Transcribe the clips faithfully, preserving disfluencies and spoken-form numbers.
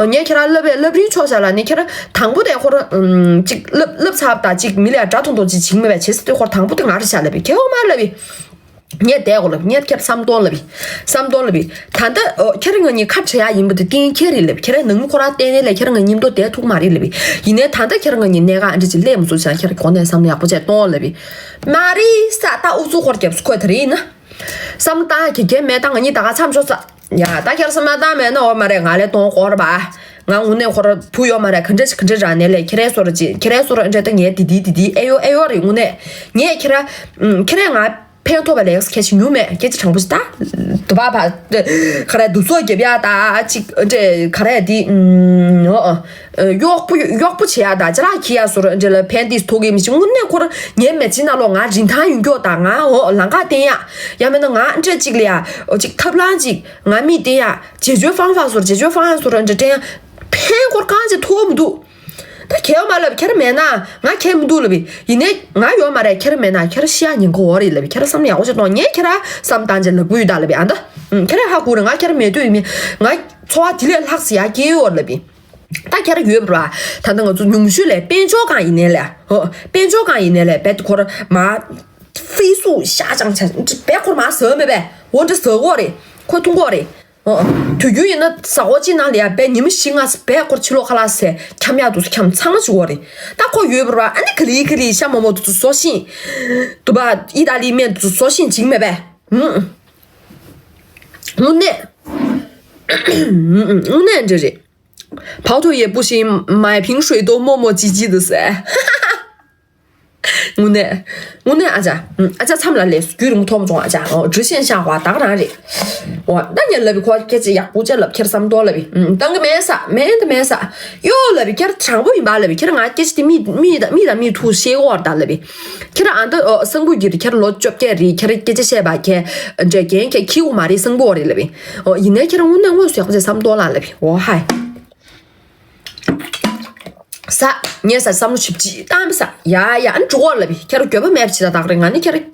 ངས་ཁྱེད་རང་ལབ་པའི་ལབ་རིན་ཆོག་བཞག་ལ་ནི་ཁྱེད་རང་དང་པོ་དེ་ཁོ་རང་ཅིག་ལབ་ལབ་ཚར་ད་ཅིག་མི་ལ་དགྲ་མཐོང་མཐོང་ཅིག་བྱིང་མེད་པས་བྱེད་ས་དེ་ཁོ་རང་དང་པོ་དེ་ང་རེད་བཞག་ལབ་པའི་ཁྱེད་འོ་མ་ལབ་པའི། ངས་བསྡད་དགོས་ལབ། ངས་ཁྱེད་བསམ་དོན་ལབ་པའི། བསམ་དོན་ལབ་པའི། ད་ལྟ་ཨོ་ཁྱེད་རང་ང་གཉིས་ཁ་བྲལ་ཡ་ཡིན་པ་དེ་གཏན་འཁེལ་རེད་ལབ། ཁྱེད་རང་ནང་མི་ཁོ་རང་བསྟན་ནས་ལས་ཁྱེད་རང་ང་མཉམ་དུ་བསྡད་ཐུབ་མ་རེད་ལབ་པའི། ཡིན་ནའི་ད་ལྟ་ཁྱེད་རང་ང་གཉིས་གནས་ཀ་ཨ་འདྲ་ཅིག་སླེབས་མ་སོང་ཙང་ཁྱེད་རང་གོ་གནས་བསམ་ཡག་པོ་བྱས་གཏོང་ལབ་པའི། མ་རེད་ས་ད་ཨུ་ཚུགས་ཁོར་རྒྱབ་སུ་ཁོས་ད་རེད་ཡིན་ན། བསམ་བློ་བཏང་གི་གེ་མེད་ད་ང་གཉིས་ད་ག་མཚམས་འཇོག་ས། ཡ་ད་ཁྱེད་རང་བསམ་བློ་བཏང་མེད་ན་འོ་མ་རེད་ང་ལས་གཏོང་དགོས་རེད་པ། ང་དངོས་གནས་ཁོ་ར་བུ་ཡོད་མ་རེད་ག་འདྲ་ཞིག་ག་འདྲ་ར་ནས་ལས་ཁྱེད་རའི་སོ་ར་ཅི་ཁྱེད་རའི་སོ་ར་འདྲ་ད་ངས་དེ་དེ་དེ་དེ་ཨེ་ཡོ་ཨེ་ཡོ་རེད་དངོས་གནས། ངས་ཁྱེད་ར་ཁྱེད་རས་ང་ཕན་ཐོགས་པ་ལས་སྐད་ཆ་ཉུང་མེད་སྐད་ཆ་དྲང་པོ་ཞིག་ད། དུ་བ་བ་ག་རེ་དུ་ཚོགས་རྒྱབ་ཡ་ད་ཅིག་འདྲ་ག་རེ་དེ་ཨོ། གཡོག་པོ་གཡོག་པོ་བྱེད་ཡ་ད་ཅི་ར་ཁྱི་ཡ་སོ་ར་འདྲ་ལ་ཕན་ཏིས་ཐོག་གི་མི་ཞིག་དངོས་གནས་ཁོ་ར་ངའི་མེ་ཅི་ན་ལོ་ང་རིན་ཐང་ཡོད་མགྱོགས་ད་ང་ཨོ་ལང་ཀ་བསྟན་ཡ། ཡ་མེད་ན་ང་འདྲ་ཅིག་ལ་ཡ་ཨོ་ཅིག་ཐབས་ལམ་ཅིག་ང་མི་བསྟན་ཡ།解决方法སོར་解决方案སོར་འདྲ་དྲན་ཕན་སྐོར་གང་ཅི་ཐོག་མི་འདུག་ད་ཁྱེད་མ་ལབ་ཁྱེད་མེད་ན་ང་ཁྱེད་མི་འདུག་ལབ་ཡིན་ནའི་ང་ཡོད་མ་རེད་ཁྱེད་མེད་ན་ཁྱེད་ཤི་ཡ་ཉེན་ཁ་འོ་རེད་ལབ་ཁྱེད་བསམ་ཡག་པོ་ཞིག་གཏོང་ངས་ཁྱེད་བསམ་བཏང་ཅི་ལབ་གུ་ཡོད་ད་ལབ་ཡ་ད་ཁྱེད་ཧ་གོ་རེད་ང་ཁྱེད་མེད་དུས་ཡིན་མིན་ང་འཚོ་བ་དེ་ལས་ལྷག་ཙི་ཡ་སྐྱེ་ཡོད་ལབ་ཡིན། ད་ཁྱེད་ཡོད་པ་ད་ལྟ་ང་ཚོ་ཉུང་ཤོས་ལས་དཔལ་འབྱོར་གང་ཡིན་ནའི་ལས་ཧོ་དཔལ་འབྱོར་གང་ཡིན་ནའི་ལས་བེད་ཁོར་མ་ཧྥི་སུ་ཤ་ཅང་ཆ་བེད་ཁོར་མ་ཟ་མེད་པས་འོ་འདྲ་ཟ་གོ་རེད་ཁོ་འཐུང་གོ་རེད། ཨོ། དུས་རྒྱུན་ཡིན་ན་ཟ་འོག་གཅིག་ནང་ལ་ཡ་བས་ཉི་མ་བཞི་ལྔ་ཙམ་བས་སྐོར་ཕྱི་ལོགས་ཁ་ལག་ཟས་འཁྱམ་ཡག་འདུག་ས་འཁྱམ་ཚང་མ་བྱེད་འོག་རེད། ད་ཁོ་ཡོད་པར་བ་ཨ་ནི་ག་ལི་ག་ལི་ཤ་མོག་མོག་འདུག་ཚོ་བཟོ་ཤིང་། དུ་བ་ཨི་ཏ་ལི་སྨན་འདུག་ཚོ་བཟོ་ཤིང་འཇིག་མེད་པས། ཧུམ། དངོས་གནས། དངོས་གནས་འདྲ་རེད། 跑腿也不行，买瓶水都磨磨唧唧的噻。 དངོས་གནས། དངོས་གནས་ཨ་ཅག་ཨ་ཅག་མཚམས་ལ་ལས་རྒྱུད་རིང་པོ་མཐོང་མ་བྱུང་ཨ་ཅག་ཨོ་འདྲི་ཤེས་ཤག་པ་ད་ག་རང་རེད། འོ་ད་ངས་ལབ་པའི་ཁོ་སྐད་ཆ་ཡག་པོ་ཅག་ལབ་ཁྱེར་བསམ་དོ་ལབ་པའི་བཏང་གི་མེད་ས་མེད་འདི་མེད་ས། ཡོ་ལབ་པའི་ཁྱེར་དྲང་པོ་ཡིན་པ་ལབ་པའི་ཁྱེར་ང་སྐད་ཆ་དེ་མི་མི་དང་མི་ཐུག་ཤེས་གོ་བར་ད་ལབ་པའི། ཁྱེར་ཨ་འདི་ཨོ་སང་ཕོད་ཀྱི་རེད་ཁྱེར་ལོ་བཅོ་བརྒྱད་རེད་ཁྱེར་སྐད་ཆ་བཤད་པ་ཁྱེར་འདྲ་རྒན་ཁྱེར་ཁྱི་གུ་མ་རེད་སང་ཕོད་རེད་ལབ་པའི། ཨོ་ཡིན་ནའི་ཁྱེར་དངོས་གནས་དངོས་སུ་ཡག་པོ་བྱས་བསམ་དོ་ལ་ལབ་པའི་ཨོ་ཧའི། ས། ངས་ས་བསམ་བློ་ཞིབ་ཅིག་བཏང་བས་ས། ཡ་ཡ་ཨ་ནི་འགྲོ་གོ་ལབ་པས་ཁྱེད་རང་འགྱོད་པ་མེད་པ་ཅི་ད་དག་རེད་ང་ནི་ཁྱེད་རང་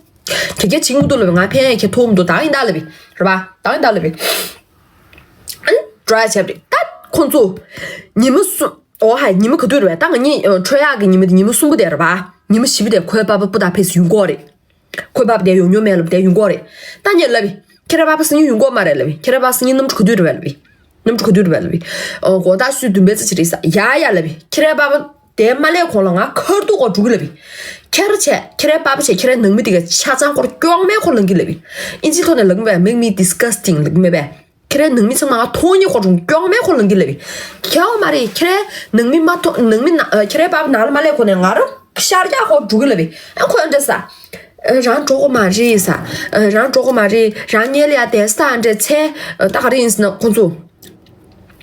ག་གེ་བྱིང་མི་འདུག་ལབ་པས་ང་ཕན་ཁྱེད་ཐུག་མི་འདུག་ད་ཡིན་ད་ལབ་པས་རེད་པ་ད་ཡིན་ད་ལབ་པས། ཨ་ནི་འགྲོ་ཡ་བྱས་པ་རེད་ད་ཁོང་ཚོ། ཉི་མ་གསུམ་ཨོ་ཧ་ཉི་མ་ག་དུས་རེད་པས་ད་ང་གཉིས་འཕྲོད་ཡག་གི་ཉི་མ་དེ་ཉི་མ་གསུམ་པོ་དེ་རེད་པ་ཉི་མ་བཞི་པོ་དེ་ཁོའི་པ་ཕ་སྤུ་དག་ཕེབས་ཡོང་གོ་རེད། ཁོའི་པ་ཕ་དེ་ཡོང་མྱོང་མེད་ལབ་དེ་ཡོང་གོ་རེད་ད་ངས་ལབ་པས་ཁྱེད་རའི་པ་ཕ་སང་ཉིན་ཡོང་གོ་མ་རེད་ལབ་པས་ཁྱེད་རའི་པ་སང་ཉིན་གནམ་གྲུ་ག་དུས་རེད་པས་ལབ་པས། གནམ་གྲུ་ག་དུས་རེད་པས་ལབ་པས། ཨོ་དགོང་དག་ཆུ་ཚོད་བདུན་པའི་ཙམ་ཅིག་རེད་ས། ཡ་ཡ་ལབ་པས། ཁྱེད་རའི་པ་ཕ་དེ་མ་སླེབས་གོང་ལ་ང་ཁ་ཐུག་གོ་འགྲོ་གི་ལབ་པས། ཁྱེད་ར་བྱས་ཁྱེད་རའི་པ་ཕ་བྱས་ཁྱེད་རའི་ནང་མི་དེ་ག་ཆ་ཚང་སྐོར་སྐྱོག་མེད་ཁོ་ལང་གི་ལབ་པས། ཨིན་ཇིའི་ཐོག་ནས་ལབ་གི་མེད་པས་make me disgusting ལབ་གི་མེད་པས། ཁྱེད་རའི་ནང་མི་ཚང་མ་ང་མཐོང་ཉེ་ཁོ་རུང་སྐྱོག་མེད་ཁོ་ལང་གི་ལབ་པས། ཁྱེད་འོ་མ་རེད་ཁྱེད་རའི་ནང་མི་མ་མཐོང་ནང་མི་ན་ཁྱེད་རའི་པ་ཕ་ནང་ལ་མ་སླེབས་གོང་ནས་ང་རང་ཤར་རྒྱག་ཁོ་འགྲོ་གི་ལབ་པས། ཨ་ཁོ་ཨ་འདྲ་ས། རང་འགྲོ་གོ་མ་རེད་ས། རང་འགྲོ་གོ་མ་རེད་རང་ཉལ་ཡ་དེ་ས་འདྲ་ཚེ་ད་ག་རེ་ཡིན་ཟེར་ན་ཁོང་ཚོ།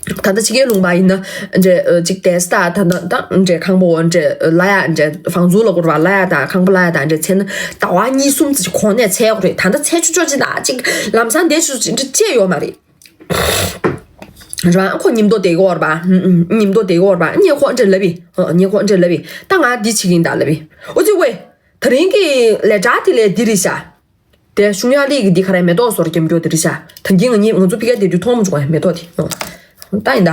ད་ལྟ་ཕྱི་རྒྱལ་ལུང་པ་ཡིན་ན་འདྲ་ཅིག་དེ་ས་ད་ད་ད་འདྲ་ཁང་པ་འོ་འདྲ་ལ་ཡ་འདྲ་ཧྥང་ཛུ་ལ་གོ་ར་ལ་ཡ་ད་ཁང་པ་ལ་ཡ་ད་འདྲ་ཚེ་ན་ཟླ་བ་གཉིས་གསུམ་ཙམ་གོང་ནས་ཚེ་གོ་རེད་ད་ལྟ་ཚེ་ཆུ་ཆོ་ཅི་ད་ཅིག་ལམ་སང་བསྡད་ཆུ་ཅི་འདྲ་བཅད་ཡོད་མ་རེད། རང་ཁོ་ཉིམ་མདོ་དེ་གོ་ར་པ། ཉིམ་མདོ་དེ་གོ་ར་པ་ཉེ་ཁོ་འདྲ་ལབ་པས། ཉེ་ཁོ་འདྲ་ལབ་པས་ད་ང་འདི་བྱེད་ཀྱིན་ད་ལབ་པས། ཨོ་ཙི་ཝེ། ད་རིང་གི་ལས་གྲྭ་དེ་ལས་འདི་རེད་ཤག་དེ་ཤུང་ཡ་ལི་གི་འདི་ག་རེ་མེ་ཏོག་ཟོར་རྒྱབ་མགྱོགས་དེ་རེད་ཤག་ད་གིན་ང་གཉིས་ང་ཚོ་ཕི་ཀ་དེ་དུས་མཐོང་མ་བྱུང་བ་མེ་ཏོག་དེ། ད་ཡིན་ད།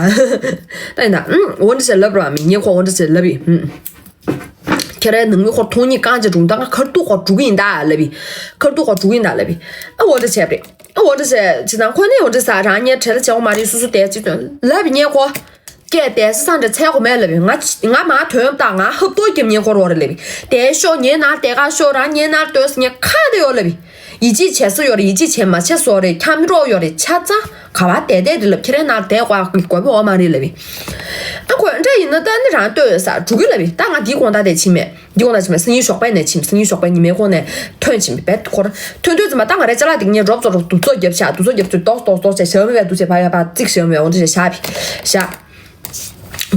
ད་ཡིན་ད། ཨུམ། འོ་འདྲ་ཟེར་ལབ་ར་མི་ངས་ཁོ་འོ་འདྲ་ཟེར་ལབ་ཡིན། ཨུམ། ཁྱེད་རའི་ནང་མི་ཁོ་མཐོང་ཉིད་རྐང་རྗེས་དྲུང་ད་ང་ཁར་ཐུག་ཁོ་འགྲོ་གི་ཡིན་ད་ལབ་ཡིན། ཁར་ཐུག་ཁོ་འགྲོ་གི་ཡིན་ད་ལབ་ཡིན། ཨ་འོ་འདྲ་བྱས་པ་རེད། ཨ་འོ་འདྲ་བྱས་ཅི་ཙང་ཁོ་ནས་འོ་འདྲ་ཟེར་རང་ཉལ་བྲེལ་ལ་བྱེད་འོ་མ་རེད་སུ་སུ་དེ་ཅི་ཙང་ལབ་ཡིན་ངས་ཁོ། སྐད་དེ་སང་འདྲ་འཚལ་གོ་མེད་ལབ་ཡིན། ང་ང་མ་དོན་དག་ང་ཧབ་ཏོ་རྒྱབ་ཉེ་འཁོར་བོར་ལབ་ཡིན། དེ་ཤོག་ཉེ་ནར་དེ་ག་ཤོག་རང་ཉེ་ནར་ལྟོས་ཉེ་ཁ་དེ་ཡོད་ལབ་ཡིན། ཡིད་ཆེས་བྱེད་ས་ཡོད་རེད་ཡིད་ཆེས་བྱེད་མ་བྱེད་སོ་རེད་འཁྱམ་རོགས་ཡོད་རེད་ཆ་ཚང་ག་བ་དེ་དེ་དེ་ལབ་ཁྱེད་རེ་ནར་དེ་ཀ་གི་དགོས་པ་འོ་མ་རེད་ལབ་ཡིན། ཨ་ཁོས་འདྲ་ཡིན་ན་ད་ནི་རང་ལྟོས་ས་འགྲོ་གི་ལབ་ཡིན། ད་ང་འདིའི་དགོང་དག་དེ་ཕྱིན་མེད། འདི་འོ་ན་ཕྱིན་མེད་སང་ཉིན་ཞོགས་པ་ནས་ཕྱིན་སང་ཉིན་ཞོགས་པ་ཉི་མའི་གོང་ནས་ཐོན་ཕྱིན་པའི་བེད་ཁོར་ཐོན་དུས་ཙམ་པ་ད་ང་རའི་ཅ་ལག་དེ་ངས་སྒྲོབ་ཙོ་རོ་དུ་ཚོ་རྒྱབ་ཤག་དུ་ཚོ་རྒྱབ་ཚོ་ཏོག་ཏོག་ཏོག་བྱས་ཞབས་མེད་དུ་བྱས་ཕ་ཡ་ཕ་ཙིག་ཞབས་མེད་འོ་འདྲ་བྱས་ཞག་བི་ཞག་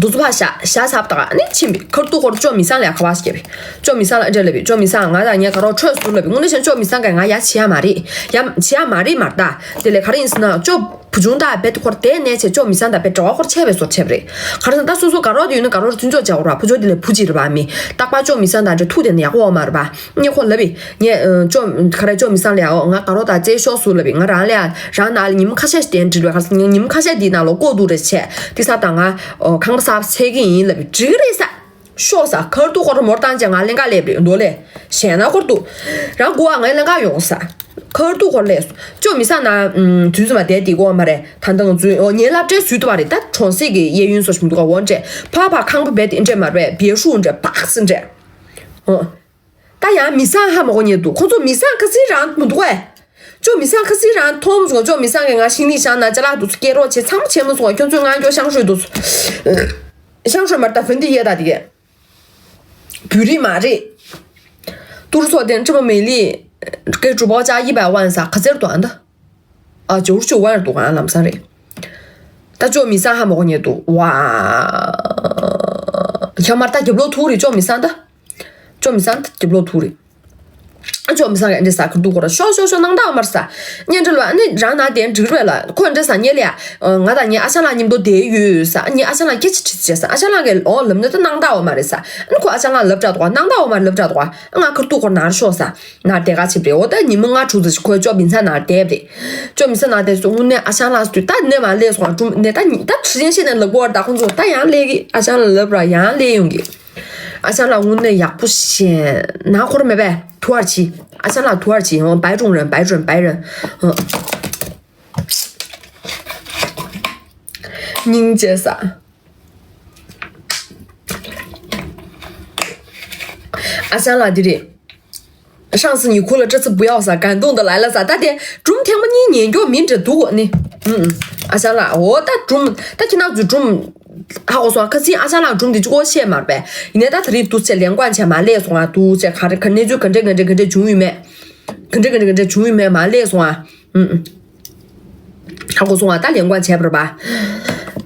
དུ་ཚོ་ཕ་ཞག་ཞག་ཚབ་དག་ནི་ཕྱིན་པའི་ཁར་དུ་ཁོར་ཅོ་མི་སང་ལ་ཁ་བ་ཞིག་བརྒྱབ་པའི་ཅོ་མི་སང་ལ་འདྲ་ལབ་པའི་ཅོ་མི་སང་ང་དང་ངའི་ག་རོགས་ཁྲོད་སུ་ལབ་པའི་དངོས་གནས་བྱས་ཅོ་མི་སང་ག་ང་ཡ་བྱེད་ཡ་མ་རེད་ཡ་བྱེད་ཡ་མ་རེད་མ་རེད་ད་དེ་ལས་ག་རེ་ཡིན་ཟེར་ན་ཅོ། བུ་ཆུང་དང་རྦད་དེ་ཁོ་ར་དེ་ནས་བྱས་ཅོ་མི་སང་དང་རྦད་འབྲེལ་བ་ཁོ་ར་ཆད་པའི་བཟོ་འདྲ་བྱས་པ་རེད། ག་རེ་ཟེར་ན་ད་སོ་སོ་དགའ་རོགས་དེ་ཡོད་ན་དགའ་རོགས་རེ་བཙུན་ཚོགས་བྱ་དགོས་ར། བུ་ཆུང་དེ་ལས་བུ་གཅིག་རེད་པ། མི་རྟག་པར་ཅོ་མི་སང་དང་འདྲ་ཐུག་བསྡད་ན་ཡག་པོ་ཡོད་མ་རེད་པ། ངས་ཁོ་ལབ་པས། ངས་ཨ་ཅོ་ག་རེ་ཅོ་མི་སང་ལ་ཡ་ཨོ་ང་དགའ་རོགས་དང་རྩེད་ཤོག་སུ་ལབ་པས། ང་རང་ལ་ཡ་རང་ནང་ལ་ཉིན་མོ་ཁ་ཤས་ཤིག་གདན་འདྲི་བས། ག་རེ་ཟེར་ན་ཉིན་མོ་ཁ་ཤས་འདིའི་ནང་ལོགས་ལྐོག་འདུག་རེད་བྱས་དེ་ས་དང་ང་ཨོ་ཁང་པ་གསར་པ་ཚད་ཀྱི་ཡིན་ལབ་པས། འགྲིག་གི་རེད་ས། ཤོག་ས་ཁར་ཐུག་ཁོ་ར་མོར་བཏང་བྱས་ང་ལེན་ག་སླེབས་རེད་འདུག་ལས། ཞེད་སྣང་ཁོ་ར་འདུག་རང་དགོས་ཨ། ངས་ལེན་ག་ཡོང་ས། ཁར་ཐུག་ཁོ་ར་སླེབས་སོང་། ཅོ་མི་སང་ན་ཨུམ་དུས་ཚོད་མ་བསྡད་དེ་དགོས་མ་རེད། ད་ལྟ་ང་ཚོའི་ཨོ་ངའི་སློབ་གྲྭའི་ཟུར་དུ་བ་རེད། ད་གྲོང་གསེབ་ཀྱི་གཡས་གཡོན་སོགས་ཞིག་མི་འདུག་ག་འོ་འདྲས་ཕ་ཕ་ཁང་པ་རྦད་དེ་འདྲས་མ་རེད། བེ་ཤུ་འདྲས་པགས་སེ་འདྲས། ཨོ། ད་ཡང་མི་སང་ཧ་མ་གོ་ཉེ་འདུག་ཁོ་ཚོ་མི་སང་ཁ་སིར་རང་མི་འདུག་གས། ཅོ་མི་སང་ཁ་སིར་རང་མཐོང་སོང་། ཅོ་མི་སང་གིས་ང་ཤིང་ནི་བཞག་ན་ཅ་ལག་འདུག་སྐྱེལ་རོགས་བྱེད། ཚང་མ་བྱེད་མ་སོང་། ཁྱོད་ཚོས་ང་སྐྱོ་ཤང་ཤོས་འདུག་ཤང་ཤོས་མ་རེད། ད་ཧྥུན་ཏི་ཡེ་ད་དེ་གས། བོད་རིགས་མ་རེད། ཏུར་ཚོ་དེ་ཅི་མ་མེ་ལི་ཀེ་གྲུ་པོ་ཅག་ཡི་བའི་ཝན་ས་ཁ་ཚེར་དུ་ཨ་འདི། ཨ་ཇོར་ཇོ་ཝར་འདུག་ག་ལམ་སང་རེད། ད་ཅོ་མི་སང་ཧ་མ་གོ་ཉེ་འདུག་ཝ། ཧ་མར་ད་རྒྱབ་ལོག་ཐུག་རེད་ཅོ་མི་སང་ད། ཅོ་མི་སང་ད་རྒྱབ་ལོག་ཐུག་རེད། ཨ་ཅོ་མི་སང་གི་འདྲེ་ས་ཁུར་འདུག་གོ་ར་ཤོག་ཤོག་ཤོག་སྣང་དག་མར་ས། ཉེ་འབྲེལ་བ་ནི་རང་ན་དེ་འགྲིག་རེད་ལ་ཁོ་འདྲེ་ས་ཉེ་ལ་ཡ། ང་དང་ཉེ་ཨ་ཅག་ལགས་མཉམ་དུ་བསྡད་ཡོད་ས། ཉེ་ཨ་ཅག་ལགས་སྐད་ཆ་དྲིས་བྱས་ས། ཨ་ཅག་ལགས་ཀྱི་ཨོ་ལབ་ན་ད་སྣང་དག་འོ་མ་རེད་ས། ཨ་ནི་ཁོ་ཨ་ཅག་ལགས་ལབ་དྲག་འདུག་ག་སྣང་དག་འོ་མ་ལབ་དྲག་འདུག་ག་ང་ཁུར་འདུག་གོ་ནར་ཤོག་ས། ནར་དེ་ག་ཆིབ་རེད། འོ་ད་ཉི་མ་ལྔ་དྲུག་ཙམ་ཞིག་ཁོའི་ཅོ་མི་སང་ནར་བསྡད་པ་རེད། ཅོ་མི་སང་ནར་བསྡད་སོང་། དངོས་གནས་ཨ་ཅག་ལགས་སུ་ད་ནས་མ་སླེབས་སོང་། ཨ་ཀྲུམ་ནས་ད་ད་ཁྲི་ཅན་ཤེས་ནས་ལབ་གོ་བར་ད་ཁོང་ཚོ་ད་ཡང་སླེབས་གི་ཨ་ཅག་ལགས་ལབ་ར་ཡང་སླེབས་ཡོང་གི་ཨ་ཅག་ལགས་དངོས་གནས་ཡག་པོ་ཞེ་ན་ཁོར་མེད་པས། ཐུ་ཨར་ཆི། ཨ་ཅག་ལགས་ཐུ་ཨར་ཆི། ཧོ་བའི་ཀྲུང་རན་བའི་ཀྲུང་བའི་རན། ཧོ། སྙིང་རྗེ་ས། ཨ་ཅག་ལགས་འདི་རེད། 上次你哭了，这次不要 ས། 感动的来了 ས། ད་དེ་སྒྲུང་ཐེངས་མ་གཉིས་ཉན་རྒྱུ་མིན་འདྲ་འདུག་ནི། ཨུམ་ཨུམ། ཨ་ཅག་ལགས་འོ་ད་སྒྲུང་ད་ཁྱེད་རང་ཚོའི་སྒྲུང་ཧ་གོ་སོང་། ཁ་སང་ཨ་ཅག་ལགས་སྒྲུང་འདི་གཅིག་པོ་བཤད་མ་རེད་པས། ཡིན་ནའི་ད་དེ་རིང་འདུག་ཚེ་ལན་ཀོན་བྱས་མ་སླེབས་སོང་ང་། འདུག་ཚེ་ག་རེ་ག་གནས་ཚུལ་ག་འདྲས་ག་འདྲས་ག་འདྲས་བྱུང་ཡོད་མེད། ག་འདྲས་ག་འདྲས་ག་འདྲས་བྱུང་ཡོད་མེད་མ་སླེབས་སོང་ང་། ཨུམ་ཨུམ། ཧ་གོ་སོང་ང་། ད་ལན་ཀོན་བྱས་པ་རེད་པ།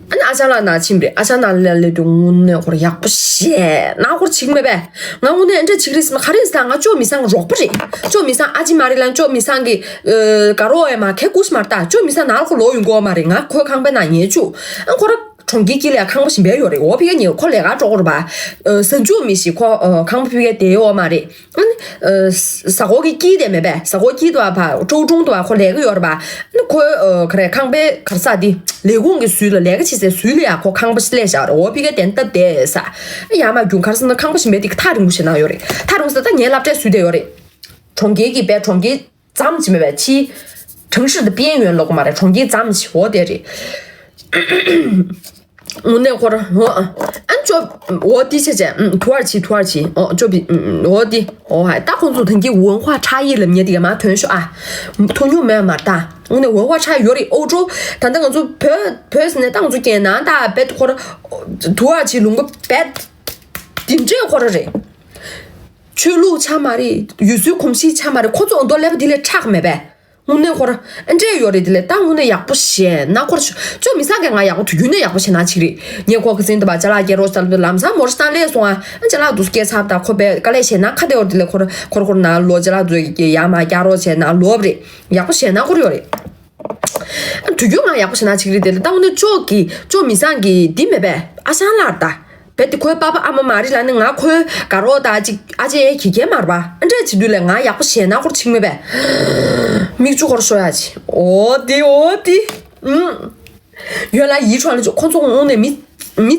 ཨ་ནི་ཨ་ཅག་ལགས་ནང་ཕྱིན་པ་རེད། ཨ་ཅག་ནང་ལ་སླེབས་དུས་དངོས་གནས་ཁོ་ར་ཡག་པོ་ཞེ་ན་ཁོ་ར་བྱེད་ཀྱི་མེད་པས། ང་དངོས་གནས་འདྲ་བྱེད་ཀྱི་རེད་ཟེར་ན་ག་རེ་ཟེར། ང་ཅོ་མི་སང་གི་རོགས་པ་རེད། ཅོ་མི་སང་ཨ་ཅེ་མ་རེད་ལ། ཅོ་མི་སང་གི་ཨ་དགའ་རོགས་ཨེ་མ་ཁེ་ཀུ་ཤི་མ་རེད་ད། ཅོ་མི་སང་ནང་ལ་ཁོ་ལོག་ཡོང་གི་ཡོད་མ་རེད། ང་ཁོའི་ཁང་པའི་ནང་ཉལ་བཅུག་ཨ་ཁོ་ར་གྲོང་ཁྱེར་དཀྱིལ་ལ་ཁང་པ་ཞིག་སྦས་ཡོད་རེད། འོ་ཕ་གིར་ཉལ། ཁོ་ལས་ཀ་འགྲོ་གི་རེད་པ། ཨ་གཟའ་མཇུག་མི་ཞིག་ཁོ་ཨ་ཁང་པ་ཕ་གིར་བསྡད་ཡོད་མ་རེད། ཨ་ནི་ཨ་ས་གོ་གི་དཀྱིལ་དེ་མེད་པས། ས་གོ་དཀྱིལ་དུ་བ་ཕ་ཀྲོའུ་ཀྲུང་དུ་བ་ཁོ་ལས་ཀ་ཡོད་རེད་པ། ཨ་ནི་ཁོའི་ཨ་ག་རེ་ཁང་པའི་ག་རེ་ཟེར་དེ་ལས་ཁུངས་ཀྱི་ཟུར་ལ་ལས་ཀ་བྱེད་སའི་ཟུར་ལ་ཡ་ཁོ་ཁང་པ་ཞིག་སླེབས་བཞག་རེད། འོ་ཕ་གིར་དེ་སྟབས་བདེ་ས། ཨ་ཡ་མ་རྒྱུན་ག་རེ་ཟེར་ན་ཁང་པ་ཞིག་མེད་དེ་ཐག་རིང་པོ་ཞིག་ན་ཡོད་རེད། ཐག་རིང་པོ་ཟེར་ད་ངའི་སློབ་གྲྭའི་ཟུར་དེ་ཡོད་རེད། གྲོང་ཁྱེར་གྱི་པའི་གྲོང་ཁྱེར་ཙམ་ཞིག་མེད་པས། ཕྱིའི་གྲོང་ཤར་དང་དཔལ་ཡོན་ལོག་མ་རེད། གྲོང་ཁྱེར་ཙམ་ཞིག་འོ་དེ་རེད། དངོས་གནས་ཁོ་ར་འོ་ཨ་ཅོ་འོ་དེ་བྱས་བྱས་ཨུམ་ཐུ་ཨར་ཆི་ཐུ་ཨར་ཆི་འོ་ཅོ་བི་ཨུམ་འོ་དེ་འོ་ཧ་ད་ཁོང་ཚོ་ཐང་གི་文化差异 ལབ་མཁན་དེ་ག་མ་ཐོན་ཤོག་ཨ། ཐུ་ཉུང་མེད་མ་ད། དངོས་གནས་文化差异 ཡོད་རེད། ཨོ་ཅོ་ད་ལྟ་ང་ཚོ་བོད་བོད་ཟེར་ནས་ད་ང་ཚོ་རྒྱལ་ནང་ད་བེད་ཁོ་ར་ཐུ་ཨར་ཆི་ལུང་པ་བེད་དེ་འདྲས་ཁོ་ར་རེད། ཆོས་ལུགས་ཆ་མ་རེད། ཡུལ་སྲོལ་གོམས་གཤིས་ཆ་མ་རེད། ཁོ་ཚོ་འོ་མདོ་ཀླད་པ་དེ་ལས་དྲག་མེད་པས། དངོས་གནས་ཁོ་ར་ཨ་འདྲས་ཡོད་རེད། དེ་ལས་ད་དངོས་གནས་ཡག་པོ་བྱས་ན་ཁོ་ར་ཅོ་མི་སང་གི་ང་ཡག་པོ་དུས་རྒྱུན་ནས་ཡག་པོ་བྱས་ན་ཅིག་རེད། ངས་ཁོ་གི་ཟིན་དུ་བ་ཅ་ལག་སྐྱེལ་རོགས་ལབ་དུས་ལམ་སང་མོ་རི་སང་སླེབས་སོང་ཨ། ཅ་ལག་དུ་སྐྱེལ་ཚར་ད་ཁོ་པས་དཀའ་ལས་བྱས་ན་ཁ་བདེ་བར་དེ་ལས་ཁོ་ར་ཁོ་ར་ཁོ་ར་ན་ལོ་ཅ་ལག་དུ་ཡ་མ་སྐྱེལ་རོགས་བྱས་ན་ལོབ་རེད། ཡག་པོ་བྱས་ན་ཁོ་ར་ཡོད་རེད། དུས་རྒྱུན་ང་ཡག་པོ་བྱས་ན་ཅིག་རེད། དེ་ལ་ད་དངོས་གནས་ཅོ་གི་ཅོ་མི་སང་གི་འདི་མེད་པས། ཨ་ཞང་ལགས་ད། རྦད་དེ་ཁོའི་པ་ཕ་ཨ་མ་མ་རེད་ལབ་ནས་ང་ཁོའི་དགའ་རོགས་དང་ཅིག་ཨ་ཅེ་ཨེ་གི་གེ་མར་པ་ཨ་འདྲས་བྱེད་དུས་ལས་ང་ཡག་པོ་བྱས་ན་ཁོར་ཆིག་མེད་པས། མིག་ཆུ་ཁོར་ཤོར་ཡ་ཅི། འོ་དེ་འོ་དེ། ཨུམ། ཡོད་ལ་ཡིད་ཆོག་ལ་ཆོག་ཁོ་ཚོ་དངོས་གནས་མི་མི་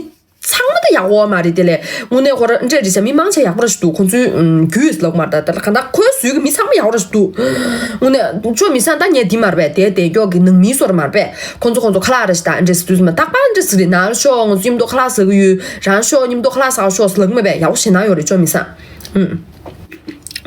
ཚང་མ་ད་ཡག་པོ་མ་རེད། དེ་ལས་དངོས་གནས་ཁོ་ར་འདྲས་རེད་བྱ་མི་མང་ཆེ་ཡག་པོ་ར་ཞིག་འདུག་ཁོ་ཚོའི་རྒྱུས་ལོག་མར་ད་ད་གང་ལྟར་ཁོའི་ཟུར་གི་མི་ཚང་མ་ཡག་པོ་ར་ཞིག་འདུག་དངོས་གནས་ཅོ་མི་སང་ད་ངས་འདི་མར་པས་དེ་དེ་མགྱོགས་ཀྱི་ནང་མི་སོར་མར་པས། ཁོ་ཚོ་ཁོ་ཚོ་ཁ་ལག་རེ་ཞིག་དང་འདྲེ་སི་དུས་མ་རྟག་པར་འདྲེ་སི་རེད། ནང་ཤོག་ང་ཚོ་མཉམ་དུ་ཁ་ལག་ཟ་གི་ཡོད། རང་ཤོག་མཉམ་དུ་ཁ་ལག་ཟ་ཤོག་ཟེར་ལབ་མེད་པས། ཡག་པོ་ཞེ་ན་ཡོད་རེད་ཅོ་མི་སང་། ཨུམ།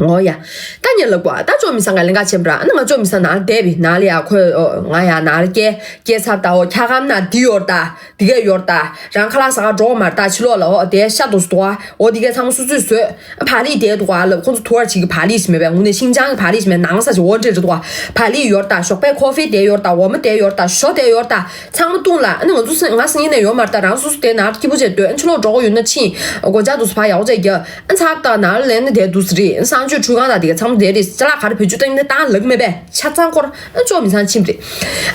འོ་ཡ། ད་ངས་ལབ་གོ་ད་ཅོ་མི་སང་ག་ལེན་ག་བྱེད་པ་ར། ཨ་ནི་ང་ཅོ་མི་སང་ནང་ལ་བསྡད་པས་ནང་ལ་ཡ་ཁོས་ཨོ་ང་ཡ་ནང་ལ་སྐྱེལ་སྐྱེལ་ཚར་ད་འོ་འཁྱག་སྒམ་ནང་འདི་ཡོད་ད། འདི་གས་ཡོད་ད། རང་ཁ་ལག་ཟ་ག་འགྲོ་མ་ད་ཕྱི་ལོགས་ལ་འོ་དེ་ཤ་དོ་སུ་དོ་ཨ། འོ་འདི་གས་ཚང་མ་སུ་སུས་བཟོས། ཨ་བག་ལེབ་དེ་འདུག་ཨ་ལབ་ཁོ་ཚོ་དུ་བར་བྱེད་ཀྱི་བག་ལེབ་ཞིག་མེད་པས། དངོས་གནས་ཤིང་ཅང་གི་བག་ལེབ་ཞིག་མེད། ནང་ས་ཞིག་འོ་འདྲས་རེད་འདུག་ཨ། བག་ལེབ་ཡོད་ད། ཞོགས་པའི་ཁོ་ཧྥི་དེ་ཡོད་ད། འོ་མ་དེ་ཡོད་ད། ཞོ་དེ་ཡོད་ད། ཚང་མ་བཏུང་ལ། ཨ་ནི་ང་ཚོ་ང་སང་ཉིན་ནས་ཡོད་མ་རེད་ད། རང་སོ་སོ་དེ་ནང་སྐྱིད་པོ་བྱས་སྡོད། ཨ་ཕྱི་ལོགས་འགྲོ་གི་ཡོད་ན་ཕྱིན། སྒོ་ལྕགས་དུ་སུ་ཕ་ཡག་པོ་བྱས་རྒྱ། ཨ་ཚགས་དང་ནང་ལ་ལེན་ནས་བསྡད་འདུག་ཟེར་རེད། ཨ་སང་ ཆུ་ཁྲུས་ཁང་དང་དེ་ག་ཚང་མ་དེ་རེད། ཅ་ལག་ག་རེ་བེད་སྤྱོད་བཏང་ནས་བཏང་ལབ་མེད་པས། ཆ་ཚང་སྐོར་ཨ་ཅོག་མི་ཚང་ཕྱིན་རེད།